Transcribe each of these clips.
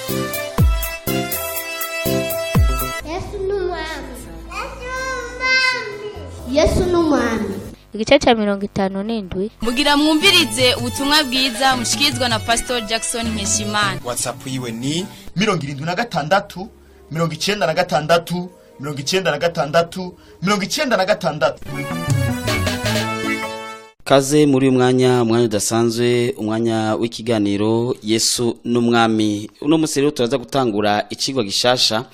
Yesu ni umwami. Yesu ni umwami. Igice cya 57. Mugira mwumvirize ubutumwa bwiza mushikirizwa na Pastor Jackson Nkeshimana. WhatsApp yiwe ni 76 96 96 96. Kaze muri uyu mwanya, umwanya udasanzwe, umwanya w'ikiganiro Yesu n'Umwami. Uno munsi rero turaza gutangura icigwa gishasha,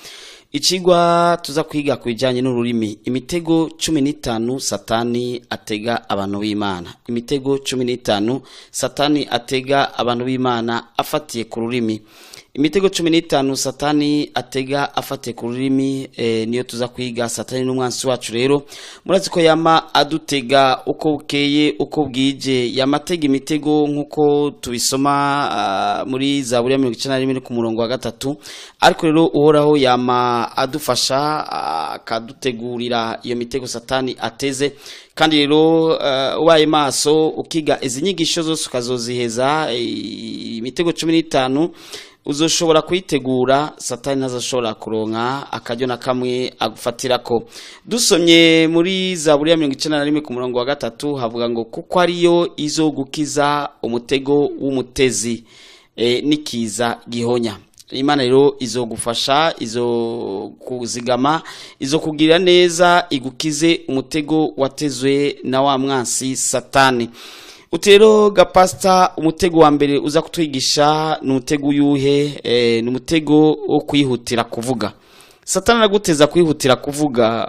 icigwa tuza kwiga ku bijanye n'ururimi, imitego 15 Satani atega abantu b'Imana. Imitego 15 Satani atega abantu b'Imana afatiye ku rurimi. Imitego 15 Satani atega afatiye ku rurimi, niyo tuza kwiga. Satani n'umwansi wacu rero murazi ko yama adutega uko bukeye uko bwije, yamatega imitego nkuko tubisoma muri Zaburi ya 91 ku murongo wa 3. Ariko rero Uhoraho yama adufasha akadutegurira iyo mitego Satani ateze. Kandi rero ubaye maso ukiga izi nyigisho zose ukazoziheza, imitego 15 uzoshobora kuyitegura, Satani ntazashobora kuronka akaryo na kamwe agufatirako. Dusomye muri Zaburi ya 91 ku murongo wa 3 havuga ngo kuko ariyo izogukiza umutego w'umutezi nikiza gihonya. Imana rero izogufasha, izokuzigama, izokugirira neza, igukize umutego watezwe na wa mwansi Satani. Utero gapasta, umutego wa mbere uza kutwigisha ni umutego uyuhe? Ni umutego wo kwihutira kuvuga. Satani araguteza kwihutira kuvuga,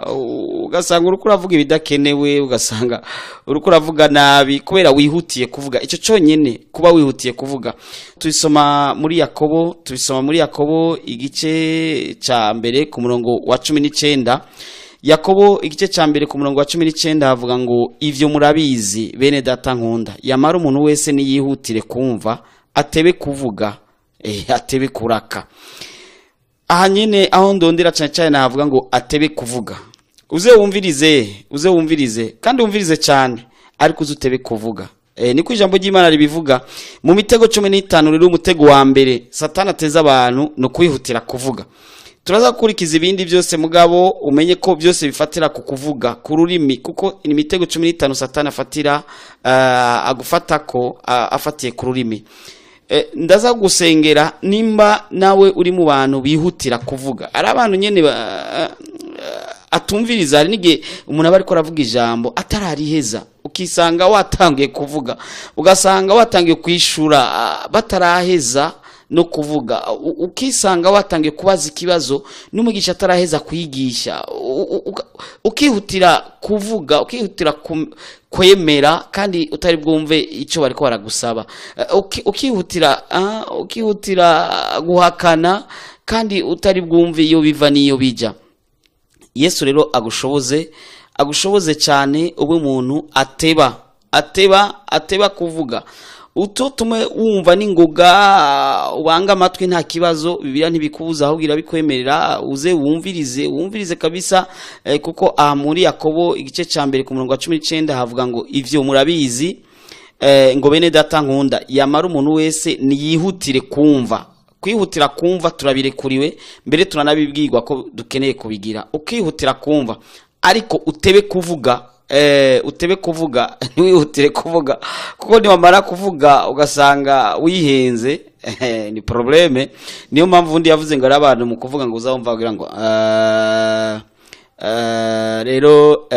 ugasanga uriko uravuga ibidakenewe, ugasanga uriko uravuga nabi kubera wihutiye kuvuga. Ico conyene kuba wihutiye kuvuga. Tubisoma muri Yakobo, tubisoma muri Yakobo igice ca mbere ku murongo wa 19. Yakobo igice ca mbere ku murongo wa 19 havuga ngo ivyo murabizi bene data nkunda, yamara umuntu wese niyihutire kumva, atebe kuvuga, atebe kuraka. Aha nyene aho ndondera cane cane nahavuga ngo atebe kuvuga. Uze wumvirize, uze wumvirize kandi wumvirize cyane, ariko uze utebe kuvuga. Niko ijambo ry'Imana ribivuga. Mu mitego 15 rero umutego wa mbere Satani ateza abantu no kwihutira kuvuga. Turaza gukurikiza ibindi byose mugabo umenye ko byose bifatira ku kuvuga, ku rurimi, kuko imitego 15 Satani afatira agufata ko afatiye ku rurimi. Ndaza gusengera nimba nawe uri mu bantu bihutira kuvuga. Ari abantu nyene atumviriza, hari n'igihe umuntu aba ariko aravuga ijambo atarariheza, ukisanga watangiye kuvuga, ugasanga watangiye kwishura bataraheza no kuvuga, ukisanga watangiye kubaza ikibazo n'umugisha ataraheza kwigisha, ukihutira kuvuga, ukihutira kwemera kandi utari bwumve icyo bariko baragusaba, ukihutira ukihutira guhakana kandi utari bwumve iyo biva n'iyo bija. Yesu rero agushoboze, agushoboze cyane ube umuntu ateba, ateba, ateba kuvuga. Ututume wumva n'ingoga, ubanga amatwi nta kibazo, Bibiliya ntibikubuza ahubwo irabikwemerera, uze wumvirize, wumvirize kabisa, kuko aha muri Yakobo igice ca mbere ku murongo wa 19 havuga ngo ivyo murabizi, ngo bene data nkunda, yamara umuntu wese niyihutire kumva. Kwihutira kumva turabirekuriwe, mbere turanabibwirwa ko dukeneye kubigira. Ukihutira kumva ariko utebe kuvuga, utebe kuvuga, ntiwihutire kuvuga, kuko niwamara kuvuga ugasanga wihenze, ni probleme. Niyo mpamvu undi yavuze ngo ari abantu mu kuvuga ngo uzabumva bagira ngo rero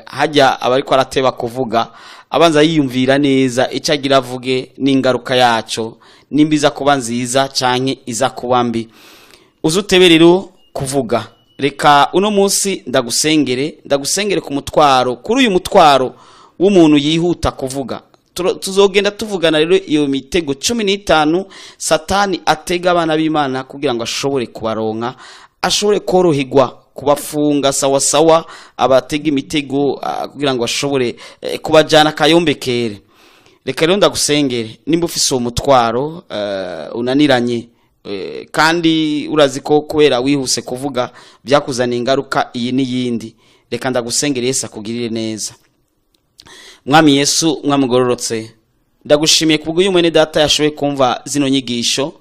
hajya abariko arateba kuvuga abanza yiyumvira neza icyo agira avuge n'ingaruka yaco, nimba iza kuba nziza canke iza kuba mbi. Uzutebe rero kuvuga. Reka uno munsi ndagusengere, ndagusengere ku mutwaro, kuri uyu mutwaro w'umuntu yihuta kuvuga. Tuzogenda tuvugana rero iyo mitego 15 Satani atega abana b'Imana kugira ngo ashobore kubaronka, ashobore koroherwa kubafunga sawa sawa, abatega imitego kugira ngo ashobore kubajana kayombekere. Reka rero ndagusengere nimba ufise uwo mutwaro unaniranye, kandi urazi ko kubera wihuse kuvuga byakuzaniye ingaruka iyi n'iyindi. Reka ndagusengere Yesu akugirire neza. Mwami Yesu, mwami ugororotse, ndagushimiye kubw'uyu mwene data yashoboye kumva zino nyigisho,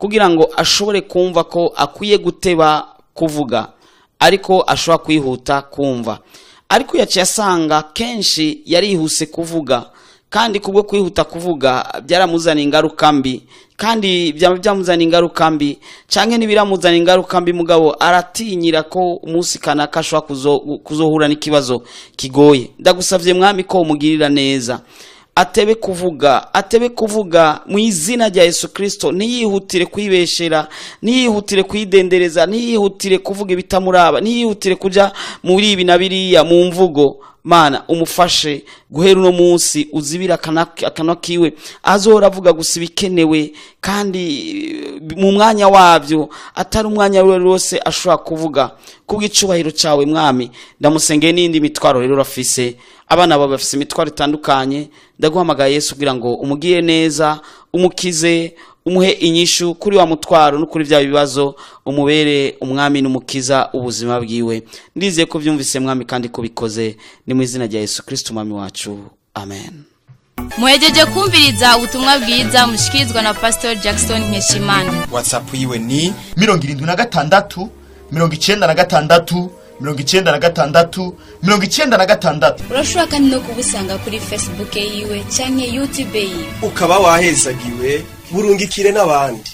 Kugira ngo ashobore kumva ko akwiye guteba kuvuga, ariko ashobora kwihuta kumva. Ariko yaciye asanga kenshi yarihuse kuvuga, kandi kubwo kwihuta kuvuga byaramuzana ingaruka mbi, kandi byaba byamuzana ingaruka mbi canke ntibiramuzana ingaruka mbi, mugabo aratinyira ko umunsi kanaka ashobora kuzohura n'ikibazo kigoye. Ndagusavye, Mwami, ko umugirira neza, atebe kuvuga, atebe kuvuga mu izina rya Yesu Kristo. Ntiyihutire kwibeshera, ntiyihutire kwidendereza, ntiyihutire kuvuga ibitamuraba, ntiyihutire kuja muri ibi na biriya mu mvugo. Mana, umufashe guhera uno munsi, uzibira akanwa kiwe, azohora avuga gusa ibikenewe kandi mu mwanya wabyo, atari umwanya we wose ashobora kuvuga, kubw'icubahiro cyawe, Mwami. Ndamusengeye n'indi mitwaro rero afise. Abana bawe bafise imitwaro itandukanye. Ndaguhamagaye, Yesu, kugira ngo umugire neza, umukize, umuhe inyishu kuri wa mutwaro no kuri bya bibazo, umubere umwami n'umukiza ubuzima bwiwe. Ndizeye ko byumvise, Mwami, kandi ko bikoze. Ni mu izina rya Yesu Kristo Umwami wacu, amen. Muhejeje kumviriza ubutumwa bwiza mushikirizwa na Pastor Jackson Nkeshimana. WhatsApp yiwe ni 76 96 96 96. Urashobora kandi no kubusanga kuri Facebook yiwe canke YouTube yiwe. Ukaba wahezagiwe, burungikire n'abandi.